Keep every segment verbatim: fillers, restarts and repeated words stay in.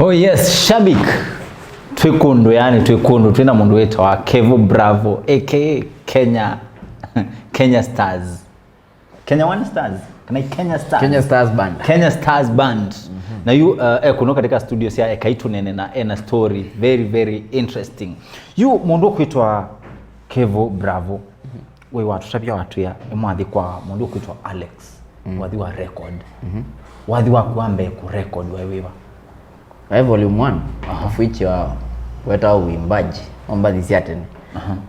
Oh yes, shabik. Twĩ kũndũ, yani, twĩ kũndũ, twĩ na mũndũ wĩtawa Kevo Bravo, A K A Kenya, Kenya Stars. Kenya One Stars? Kana Kenya Stars? Kenya Stars Band. Kenya Stars Band. Na yu, uh, e kũno katika studio sya Ekai Tũneene na ena story very, very interesting. Yu mũndũ ũkwĩtwa Kevo Bravo, we watũtavya, watwĩa, mwathi kwa mũndũ ũkwĩtwa Alex, wathi wa record. Wathi waku wa mbee kũ record waĩ wĩva? Waĩ volume one, of which, uh, wetawa Uimbaji, o mbathi sya tene.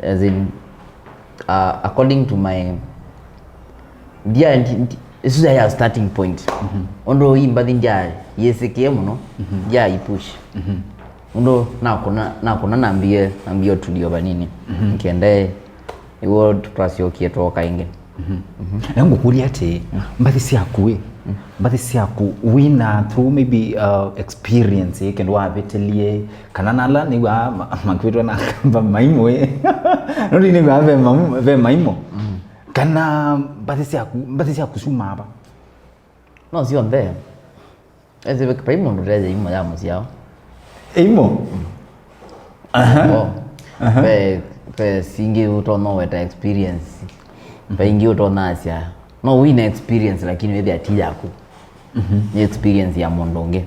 As in, uh, according to my, ndia, ndi, ndi, isu ya starting point. Ũndũ ii mbathi ndia yĩsĩkĩe mũno, ndia ipush. Ũndũ nakũna, nakũna nambie, nambie ũtulio vanini. Nĩkenda ĩw'o twasyokie twooka ĩngĩ. Na ngũkũlya atĩ, mbathi syaku ĩ, mbathi syaku wina through maybe, uh, experience ĩ, kĩndũ wavĩtĩlie, kana nala nĩw'aa ma-, makwĩtwa na kamba maimũ ĩ. Nũndũ nĩw'aa ve mamu-, ve maimũ. Kana mbathi syaku, mbathi syaku syumaa va? No syonthe. Esi, vai mũndũ ũtethya imwe ya mũsyao. Imwe? Aha. Oh. Aha. Ve, ve singĩ ũtonya weta experience. Ve ingĩ ũtonya asya, no wina experience lakini wĩthĩa ti yaku. Ni experience ya mũndũ ũngĩ.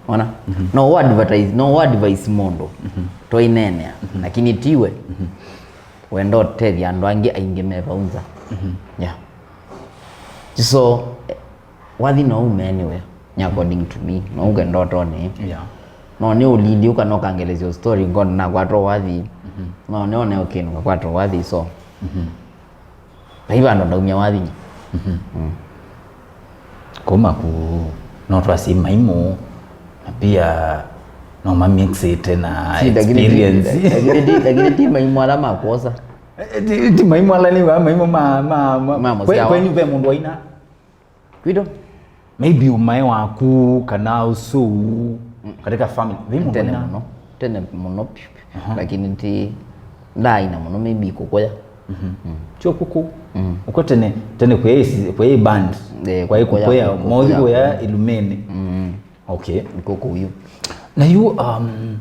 Ona? No advertise, no advise mũndũ. Twaineenea, lakini tiwe. Wenda ũtethya andũ angĩ aingĩ me vau nza. Yeah. So, eh, wathi no ume anywhere, ni according to me, no uke ndotonĩ. Yeah. No nĩ ũlili ũka no kangelesya story, ngondo nakwatwa wathi. No nĩ one ũkĩnũka kwatwa wathi, so. Vai vandũ ndaumya wathi. Kuma ku no twasi maimũ, na pia no mamixĩte na experience. Lakini ti, lakini ti maimũ ala makwosa. Eh, ti, ti maimũ ala nĩ wa maimũ ma, ma, ma, ma mũsyao. Kwenyu ve mũndũ waina? Kwitũ? Maybe ũmae waku kana ũsũu katika family. Ve mũndũ waina? Tene mũno. Tene mũno piũ. Lakini ti, ndaaina mũno, maybe kũkũya. Tio kuku. Uko tene, tene kwa isi, kwa band. Eh, kwa kũkũya, kũkũya, mothi kũkũya ilumeni. Okay. Kuku yu. Na yu, um,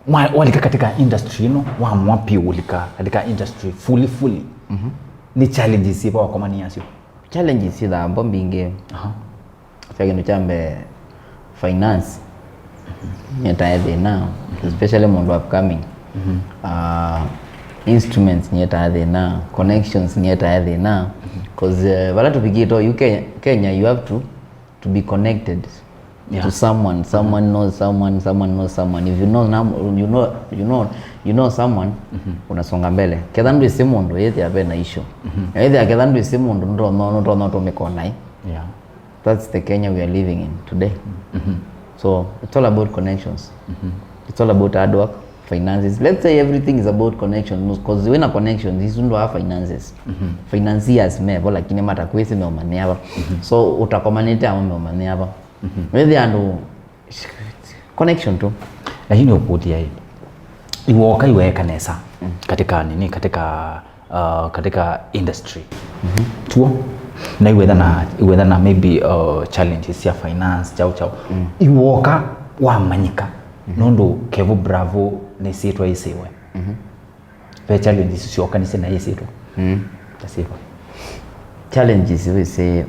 Mwa-, walika katika industry ĩno, wamwa piũ ulika katika industry fully, fully. Ni challenges syĩva wakomania nasyo? Challenges syĩthaa mbingĩ. Aha. Kya kĩndũ kya mbee, finance. Nĩetae thĩna, especially mũndũ upcoming. Uh, instruments nĩetae thĩna, connections nĩetae thĩna. 'Cause, uh, vala tũvikĩte yu Ke-, Kenya, you have to to be connected to someone. Someone knows someone, someone knows someone. If you know nam-, you know, you know, you know someone, unasonga mbele. Ketha ndwĩsĩ mũndũ, yĩthĩa ve na issue. Na yĩthĩa ketha ndwĩsĩ mũndũ, nũtonya, nũtonya ũtũmĩka naĩ. Yeah. That's the Kenya we are living in today. So, it's all about connections. It's all about hard work. Finances. Let's say everything is about connections, 'cause wĩna connections, isu ndwaa finances. Financiers mevo, lakini matakwĩsĩ meũmanĩa va. So, ũtakomanĩte amo meũmanĩa va. Wĩthĩa andũ, connection tu. Lakini ũkũtia ĩ, iwoka iweeka nesa katika nini, katika uh, katika industry tuo, na iwetha na, iwetha na maybe, uh, challenges sya finance, chao chao. Iwoka wamanyika, nũndũ Kevo Bravo nĩ syĩtwa ĩsĩwe. Ve challenges syokanĩsye na ĩsĩtwa. Tasĩtwa. Challenges wĩsĩ,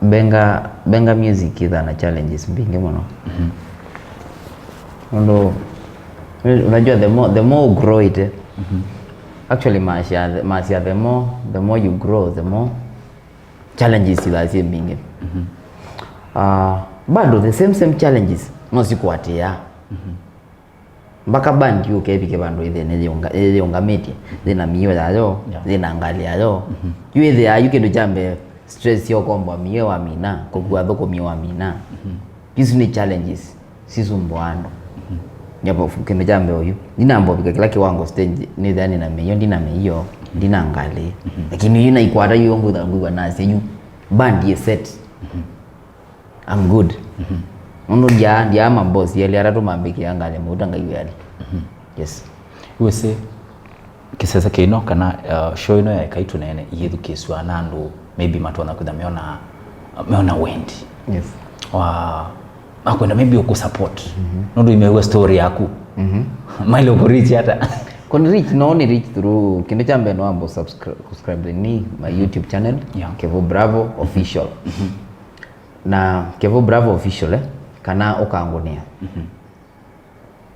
Benga, Benga music ĩthaa na challenges mbingĩ mũno. Nũndũ, unajua, the more, the more you grow it, eh, actually, maasya, maasya the more, the more you grow, the more challenges ithaa syĩ mbingĩ. Ah, bado the same, same challenges no sikwatĩaa. Mpaka band yũke ĩvike vandũ ĩthĩe nĩyĩũnga-, yĩyĩũngamĩtye, yĩna mĩio yayo, yĩna ngalĩ yayo. Yu ĩthĩaa yu kĩndũ kya mbee, stress ya ũkomboa mĩio wamina, kũkua athũkũmi wamina. Isu nĩ challenges sisumbũaa andũ. Nyambo, kĩndũ kya mbee oyu, ndinamba ũvika kĩla kĩwango stage, nĩthĩa nĩna mĩio, ndina mĩio, ndina ngalĩ. Lakini yu naikwata yu ngwĩtha ngwĩw'a nasya yu, band yĩ set. I'm good. Nũndũ ndyaa, ndyaa maboss elĩ atatũ mambĩkĩa ngalĩ mauta ngai wĩanĩ. Yes. Wĩsĩ, kĩsese kĩno kana, uh, show ĩno ya Ekai Tũneene iyĩthukĩĩsw'a na andũ maybe matonya kwĩtha meona, meona wendi. Yes. Wa makwenda maybe ũkũ support. Nũndũ imewa story yaku. Maile ũkũ reach ata? Kũni reach, no ni reach through, kĩndũ kya mbee no ambo subscribe, subscribe ni my YouTube channel, Yeah. Kevo Bravo Official. Na Kevo Bravo Official, eh, kana ũkangũnĩa.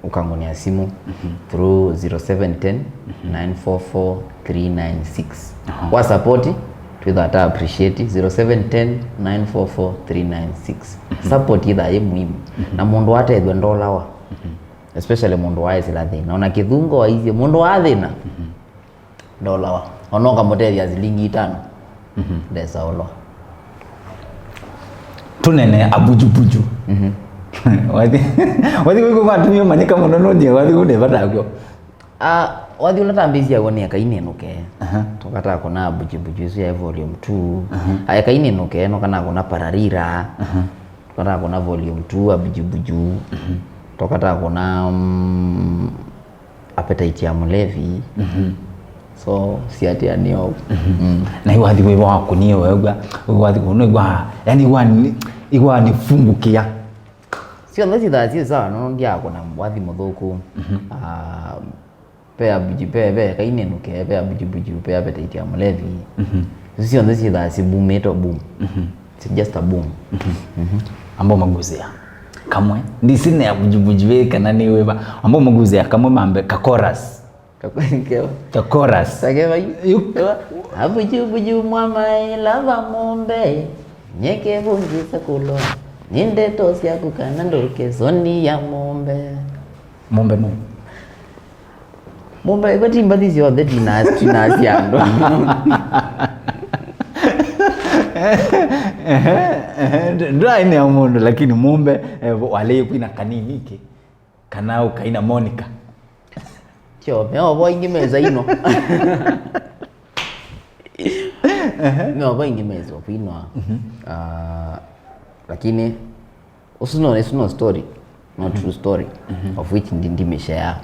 Ũkangũnĩa simũ through zero seven ten, nine four four, three nine six. Wa support, twĩthaa ta appreciate, zero seven ten, nine four four, three nine six. Support yĩthaa yĩ muhimu. Na mũndũ atethw'a ndolawa. Especially mũndũ waĩsĩla thĩna. Ona kĩthungo waisye, mũndũ wa thĩna. Ndolawa. Ona ũkamũtethya silingi itano. Ndesa ũlwa. Tũnene abujubuju. Wathi, wathi wĩkũ matumie manyĩka mũno nũnyie, wathi kũne vata kw'o. Ah, wathi ũla tambĩĩsya w'o nĩ Ekai Nĩnũke. Aha. Tũkataa kũna abujubuju isu ya volume two. Aha. Ah, Ekai Nĩnũke, no kana kũna Pararira. Aha. Tũkataa kũna volume two abujubuju. Tũkataa kũna, mm, Appetite ya Mũlevi. So siatianĩa ũu. Mm. Na iwathi wĩva wakũnie weew'a, iwathi kũno igwa, yani igwa ni, igwa nifungukia. Syonthe sithaa syĩ sawa, no ndiakũna wathi mũthũku. Ah, pe abuji, pe, pe Ekai Nĩnũke, pe abujibuji, pe Appetite ya Mũlevi. Isu syonthe sithaa sibumĩte boom. It's just a boom. Amba ũmaguzĩa kamwe. Ndisi nĩ abujibuji wĩ kana nĩ wĩva. Amba ũmaguzĩa kamwe mambe ka chorus. Kakwa-, kewa. Ka chorus. Takeva yu. Yu. Kewa. Abujubuju mwa maĩ lava mũmbe. Nyeke vungisa kũlwa. Nĩ ndeto syaku kana ndũke soni ya mũmbe. Mũmbe nũ? Mũmbe, iva ti mbathi syonthe tina, tinasya andũ. Ehe, ehe, ndũ-, ndũainĩa mũndũ, lakini mũmbe, eh, walei kwina kanini ki, kana ũkaina Monica. Tyo, meovo ingĩ mesa ino. Meovo ingĩ mesa kwinwa. Ah, lakini Ũsu no, ũsu no story, no true story, of which ndi, ndimĩshare.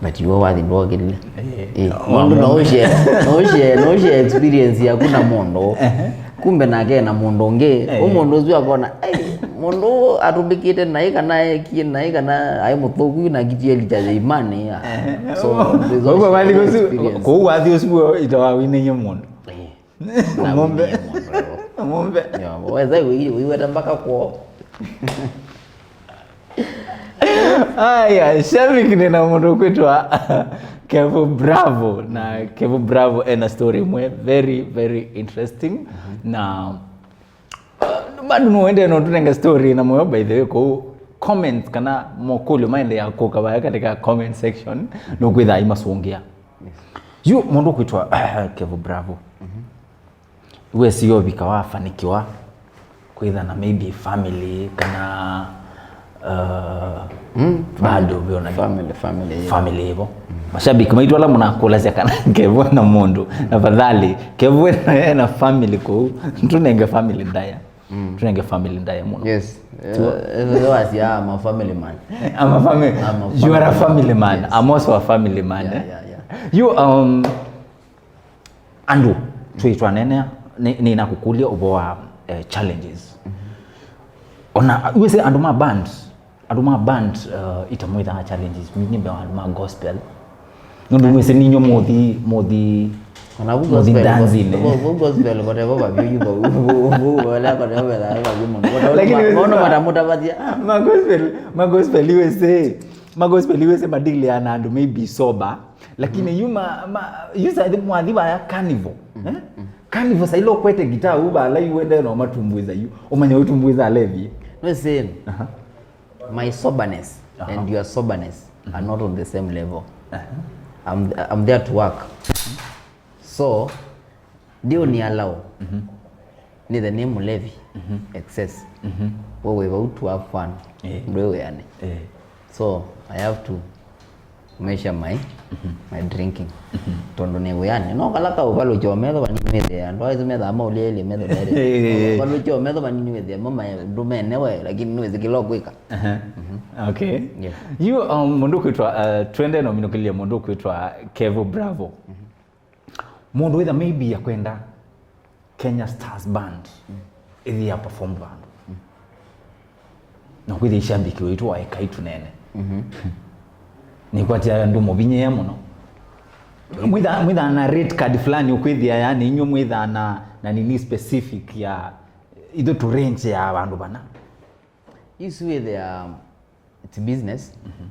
But iwe wathi ndwokĩlile. Eh, mũndũ no ũshare, no ũshare, no ũshare experience yaku na mũndũ. Kumbe nake na mũndũ ũngĩ, ũ mũndũ ũsu akona, "Ai, mũndũ ũũ atũmbĩkĩte naĩ kana ekie naĩ kana aĩ mũthũku na kitieli kya imani." So, there's always experience. Kũu wathi ũsu itawa winĩie mũndũ. Eh. Ng'ombe. Ng'ombe. Yo, weza wi-, wiweta mpaka kwoo. Aya, shabiki nĩ na mũndũ kwĩtwa Kevo Bravo. Na Kevo Bravo ena story ĩmwe very, very interesting. Na, uh, bado no wende no tũnenge story na moyo, by the way, kũu comments kana mokũlyo maendeea kũka vaya katika comment section, no kwĩtha imasũngĩa. Yu mũndũ kwĩtwa Kevo Bravo. Wesi yovika wafanikiwa kwĩtha na maybe family kana, uh, bado vyo na family, family, yeah. Family hivyo. Mashabiki maitũ ala mũnakũlasya kana Kevo na mũndũ, tafadhali, Kevo na, na family kũu, tũnenge family ndaya. Tũnenge family ndaya mũno. Yes. Ĩno wasya, I'm a family man. I'm a family. I'm a family. You are a family man. Yes. I'm also a family man. Yeah, eh? Yeah, yeah. You, um, andũ twĩ twanenea, nĩ, nĩnakũkũlya ũvoo wa, eh, challenges. Ona wĩsĩ andũ ma band, andũ ma band, uh, itamwĩthaa challenges, mimi mbea andũ ma gospel. Nũndũ mwĩsĩ ninyo mũthi, mũthi, mũthi danzinĩ. Vu gospel kote vo vavyu yu vo, vu, vu, vu, wala kote vo vavyu mũno. Lakini maono matamũtavathia. Ma gospel, ma gospel wĩsĩ, ma gospel wĩsĩ madili ya na andũ maybe sober. Lakini yu ma, ma, yu sa mwathi vaya carnival. Eh? Carnival sa ilo kwete guitar u vala yu wende no matumbwiza yu. Umanya utumbwiza alevi. No same. Aha. My soberness and your soberness are not on the same level. I'm, I'm there to work. So, ndio ni allow. Nithe ni mũlevi, excess. We wĩ vau to have fun. Eh. Ndwĩ wĩanĩ. Eh. So, I have to measure my, my drinking. Tondũ nĩ wĩanĩ. No kala kaũvalũkya metho vanini wĩthĩa. Andũ aĩtu methaa maũlya ilĩ metho merĩ. Ũvalũkya metho vanini wĩthĩa mo maĩ ndũmene we, lakini nĩwĩsĩ kĩla ũkwĩka. Aha. Okay. Yeah. Yu, um, mũndũ kwĩtwa, uh, twende no minũkĩlye mũndũ kwĩtwa Kevo Bravo. Mũndũ wĩtha maybe akwenda Kenya Stars Band ĩthi ya perform vandũ. Na kwĩthĩa ishambiki waitũ wa ekai tũnene. Mhm. Nĩkwatĩa andũ mũvinyĩe mũno. Mwĩtha-, mwĩthaa na rate card fulani ũkwĩthĩa, yani, inyuĩ mwĩthaa na, na nini specific ya ithu tu range ya vandũ vana. Isu wĩthĩa, it's business. Mhm.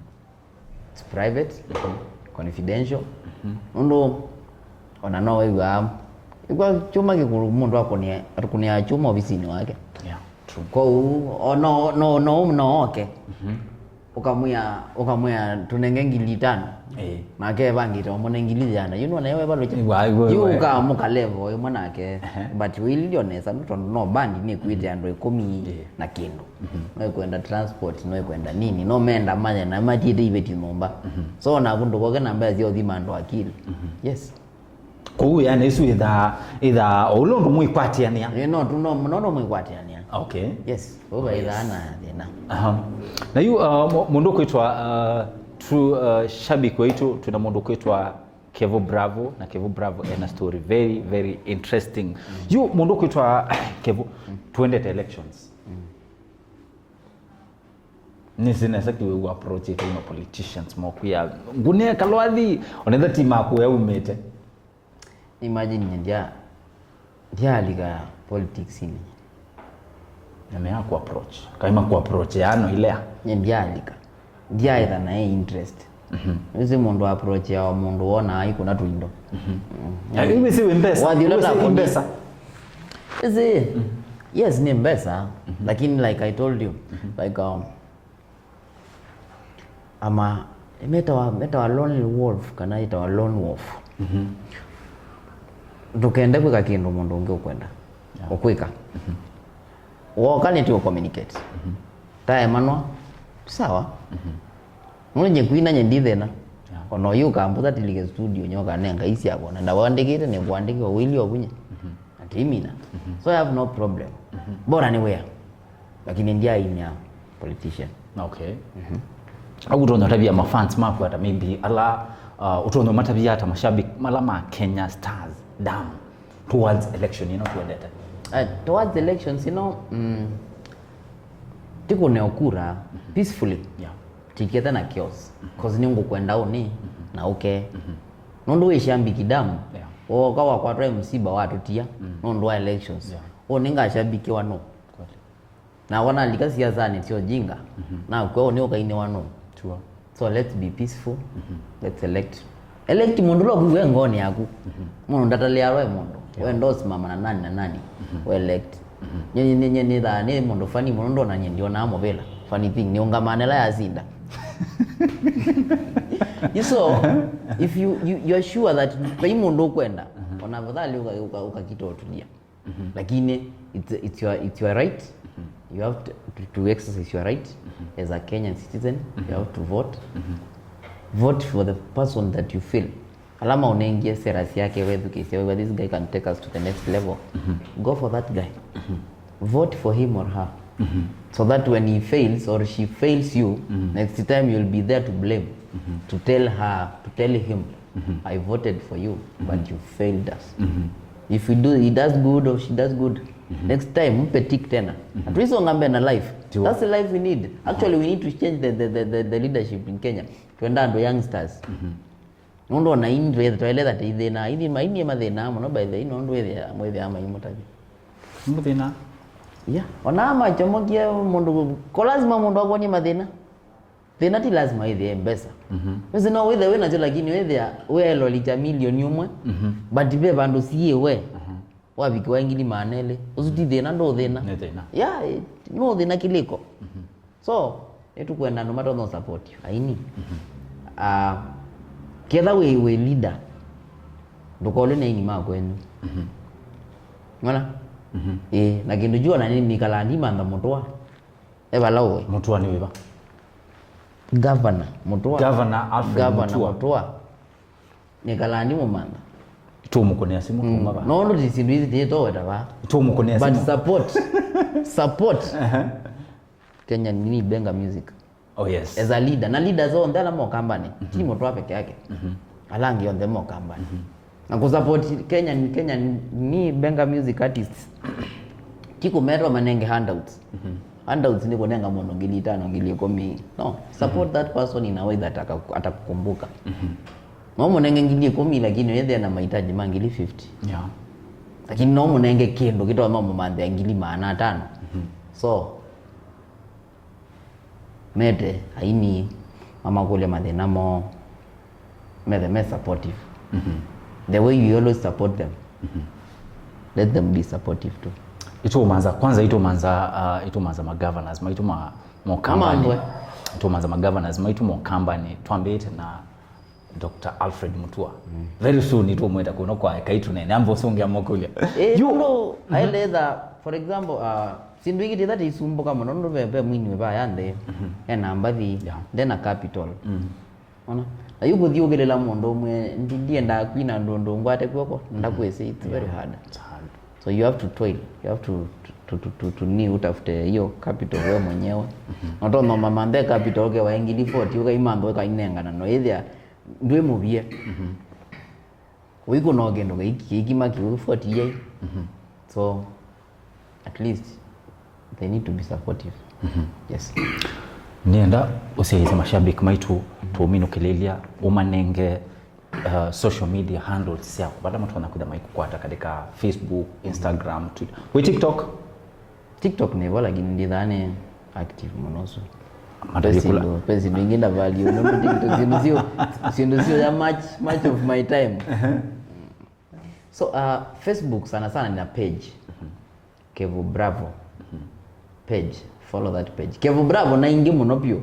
It's private, mhm, confidential. Mhm. Nũndũ ona no wĩw'aa, ĩkwa kyuma kĩkũlũ mũndũ akũnĩa, akũnĩa kyuma ovisinĩ wake. Yeah, true. Kwoou, o no, no, no, no oke. Mhm. Ũkamwĩa, ũkamwĩa, "Tũnenge ngili itano." Ĩĩ. Nake evangĩte ũmũne ngili ĩana. Yu nĩwona ewe valũkya. Wa, wa, yu wa. Ũkamũka level ĩmwe nake. Ehe. But ũililye nesa, nĩ tondũ no band nĩkuĩte andũ ĩkũmi, ĩĩ, na kĩndũ. Mhm. No ĩkwenda transport, no ĩkwenda nini, no menda manye na matiĩte iveti nyũmba. Mhm. So naku ndũkoke na mbesa sya ũthima andũ akili. Mhm. Yes. Kũu, yani, ĩsu ĩthaa, ĩthaa o ũla ũndũ mwĩkwatĩanĩa. Ĩĩ, no tu, no, no, no mwĩkwatĩanĩa. Okay. Yes, ũva ĩthaa na thĩna. Aha. Na yu, uh, mũ-, mũndũ kwĩtwa, uh, true, uh, shabiki waitũ, twĩna mũndũ kwĩtwa Kevo Bravo, na Kevo Bravo ena story very, very interesting. Mm. Yu mũndũ kwĩtwa Kevo, mm, tuendete elections. Mm. Nĩsĩ nesa kĩwĩu approach ĩtũ ma politicians mokwĩa ngune kalwathi, onetha ti makũya umĩte. Imagine nyie ndya-, ndyalika politics-inĩ. Na me aku approach. Kaima ku approach yano ilea. Nyie ndyalika. Ndyaetha naĩ interest. Mhm. Wĩsĩ mũndũ approach ya mũndũ wonaa ikũna tũindo. Mhm. Mm. Ya, iwe si mbesa. Wathi ũla iwe si takoni. Mbesa. Ĩsĩ, mm, yes, nĩ mbesa, mhm, lakini like I told you, mhm, like, um, ama, metawa, metawa lonely wolf, kana ĩtawa lone wolf. Mhm. Ndũkende kwĩka kĩndũ mũndũ ũngĩ ũkwenda, yeah, ũkwĩka. Mhm. Woka nĩ tũ communicate. Mhm. Taemanwa, sawa. Mhm. Nũndũ nye kwina nye ndi thĩna. Yeah. Ona ũyũ ũkambũtha tilike studio, nye ũkanenga isi yakwa. Na ndawandĩkĩte, nĩ kũandĩkĩwa wĩli ovunye. Mhm. Atimina. Mhm. So I have no problem. Mhm. Bora nĩ wĩa. Lakini ndiainia politician. Okay. Mhm. Au ũtonya ũtavya ma fans maku ata maybe ala, uh, ũtonya matavya ata mashabiki mala ma Kenya Stars, Dam, towards election ĩno tuendete? Uh, towards elections, you know, mm, tikũneo kura, mhm, peacefully. Yeah. Tikethe na chaos. Mhm. 'Cause nĩngũkwenda ũnĩ, mhm, na ũke. Mhm. Nũndũ wĩ shambiki Dam, yeah, woka wakwatwa msiba watũtia, mm, nũndũ wa elections. Yeah. Ũnĩ ngashabikiwa no. Kweli. Na wana lika siasanĩ syo jinga. Mhm. Na kweo nĩ ũkainĩwa no. Sure. So let's be peaceful. Mhm. Let's elect. Elect mũndũ ũla ũkwĩw'a ngoonĩ yaku. Mhm. Mũndũ ndatalĩawa e mũndũ. Yeah. We ndosimama na nani na nani. Mhm. We elect. Mhm. Nye, nye, nye, nĩthaa nĩ mũndũ funny mũno, ndona nye ndionaa mũvĩla. Funny thing, nĩũngamaa nĩ ĩla yasinda. You so, if you, you, you're sure that vai mũndũ ũkwenda, mhm, ona afadhali ũka, ũka, ũkakita ũtulia. Mhm. Lakini it's, it's your, it's your right. Mhm. You have to, to, to exercise your right, mhm, as a Kenyan citizen. Mhm. You have to vote. Mhm. Vote for the person that you feel. Ala maũnengie sera syake, wethukĩĩsya, wĩw'a, "This guy can take us to the next level." Mhm. Go for that guy. Mhm. Vote for him or her. Mhm. So that when he fails or she fails you, mhm, next time you'll be there to blame, mhm, to tell her, to tell him, mhm, "I voted for you, mhm, but you failed us." Mhm. If he do, he does good or she does good, mhm, next time mpe tick tena. Mhm. Hatuisonga mbele na life. Sure. That's the life we need. Actually, we need to change the, the, the, the, the leadership in Kenya. Twenda andũ youngsters. Mhm. Nũndũ ona ĩndĩ twaeleza ta ithĩna, ithi mainie mathĩna mũno by the way, nũndũ wĩthĩa, mwĩthĩa maimũtavya. Mũthĩna? Yeah. Ona machomokie mũndũ, ko lazima mũndũ akwonye mathĩna. Thĩna ti lazima wĩthĩe mbesa. Mhm. Mbesa no wĩthĩe wĩ nacio, lakini wĩthĩa wĩ eloli cha milioni ũmwe, mhm, but ve vandũ siĩ we. Mhm. Wavikiwa ngili maana elĩ. Ũsu ti thĩna, ndũ thĩna. Nĩ thĩna. Yeah, it, no thĩna kĩlĩko. Mhm. So, nĩtũkwenda andũ matonya support aini. Mhm. Ah, ketha wĩ, wĩ leader, ndũkolwe nĩ aini ma kwenyu. Mhm. Mwana? Mhm. Ĩĩ, na kĩndũ kyu ona nĩ, nĩkalaa ndimantha Mũtũa. E vala ũĩ? Mũtũa nĩ wĩva? Governor Mũtũa. Governor Alfred Governor Mutua. Mũtũa. Nĩkalaa ndimũmantha. Tũmũkũnĩa simũ, mm, tũma va. No, no, ti syĩndũ ithi titoweta va. Tũmũkũnĩa simũ. But support. Support. Aha. Kenyan Benga Music. Oh, yes. As a leader. Na leaders onthe ala mokambani. Mhm. Ti Mũtũa peke yake. Mhm. Ala angĩ onthe mokambani. Mhm. Na kũsupport Kenyan, Kenyan Benga Music artists. Ti kũmetwa manenge handouts. Mhm. Handouts nĩ kũnenga mũndũ ngili itano, ngili ikũmi. No, support that person in a way that aka- atakukumbuka. No mũnenge ngili ikũmi lakini wĩthĩa na mahitaji ma ngili fifty. Yeah. Lakini no mũnenge kĩndũ kĩtonya mũmanthĩa ngili maana atano. So mete aini mamakũlya mathĩna moo, methe me supportive. The way you always support them, let them be supportive too. Itumanza, kwanza itumanza, uh, itumanza ma governors maitũ ma mokambani. Mamwe. Itumanza ma governors maitũ mokambani, twambĩte na Doctor Alfred Mutua. Very soon itũmwĩta kuno kwa Ekai Tũneene ambe ũsũngĩa makũlyo. Eh, yu nũndũ aeleza, for example, uh, syĩndũ ingĩ titha tĩisumbũka mũno nũndũ ve, ve mwini wĩ vaya nthĩ, ena mbathi, yeah, ndena capital. Ona, na yu kũthiũkĩlĩla mũndũ ũmwe, ndi- ndiendaa kwina ndũndũ ngwate kw'oko, ndakwĩsĩ, it's very hard. It's hard. So you have to toil, you have to, to, to, to, to ni utafute hiyo capital we mwenyewe. Notono mamanthe capital ũkewa ngili forty, ũkaimantha ũkainengana, no ĩthĩa ndwĩ mũvie. Ũikũna o kĩndũ kĩiki- kĩikima kĩu forty yai. So at least they need to be supportive. Yes. Nĩenda ũsyaĩĩsye mashabiki maitũ tũminũkĩlĩlya, ũmanenge uh, social media handles syaku vala matonya kwĩtha maikũkwata katika Facebook, Instagram, Twitter. Wĩ TikTok? TikTok nĩvo, lakini ndithaa nĩ active mũno ũsu. Matavikula. Pe syĩndũ ingĩ na value nũndũ TikTok syĩndũ sio, syĩndũ sio ya much, much of my time. So uh, Facebook sana sana nina page. Kevo Bravo page, follow that page. Kevo Bravo na ingĩ mũno piũ.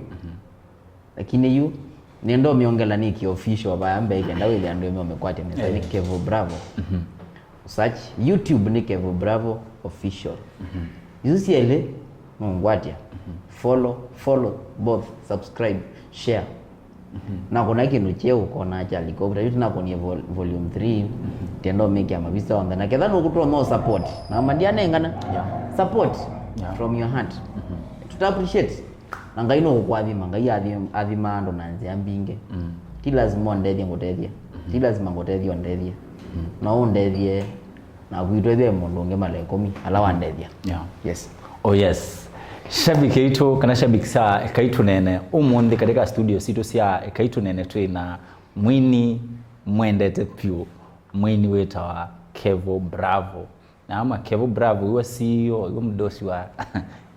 Lakini yu nĩenda ũmĩongela nĩ ki official vaya mbee kenda wĩthĩa andũ ĩmwe ũmĩkwatya nesa nĩ Kevo Bravo. Search YouTube nĩ Kevo Bravo official. Isu syelĩ nũngwatya. Follow, follow both, subscribe, share. Na kuna kĩndũ kyeũ ũkona kya helicopter, yu tinakonie vol- volume three, tienda ũmĩkĩa mavisa onthe. Na ketha nũkũtũa no support. Na mandianengana. Yeah. Support from your heart. Tuta appreciate. Na Ngai nũkũkwathima, Ngai athi- athima andũ na nzĩa mbingĩ. Ti lazima ũndethye ngũtethye. Ti lazima ngũtethye ũndethye. No ũndethye na kwitũ ĩthe mũndũ ũngĩ mala ĩkũmi ala wandethya. Yeah. Yes. Oh yes. Shabiki aitũ kana shabiki sya Ekai Tũneene, ũmũnthĩ katika studio sitũ sya Ekai Tũneene twĩ na mwini mwendete piũ, mwini wĩtawa Kevo Bravo. Na ama Kevo Bravo iwe C E O, iwe mdosi wa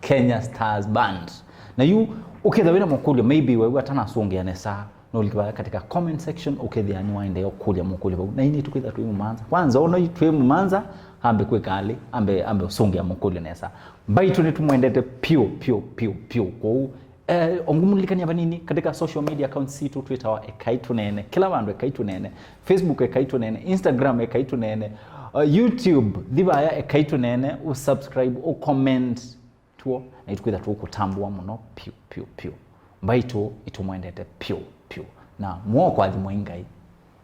Kenya Stars Band. Na yu ũketha wĩna makũlyo, maybe wewe atanasũngĩa nesa, no ũlike vaya katika comment section, ũkethĩa nĩwaendeea ũkũlya mũkũlyo vau. Na inĩ tũkwĩtha twĩ mũmanza. Kwanza, ũno twĩ mũmanza, ambe kwĩka alĩ, ambe, ambe ũsũngĩa mũkũlyo nesa. Mbaitũ nĩtũmwendete piũ, piũ, piũ, piũ. Kwoou, eh, ongumulikania vanini, katika social media accounts sitũ twĩtawa Ekai Tũneene. Kĩla vandũ Ekai Tũneene. Facebook Ekai Tũneene, Instagram Ekai Tũneene, uh, YouTube, thi vaya Ekai Tũneene, ũsubscribe, ũcomment. Tuo, na itũkwĩtha tũkũtambũa mũno piũ, piũ, piũ. Mbaitũ itũmwendete piũ, piũ. Na mũo kwathimwa i Ngai.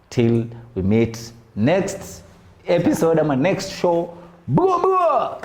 Till we meet next episode ama next show. Bua, bua!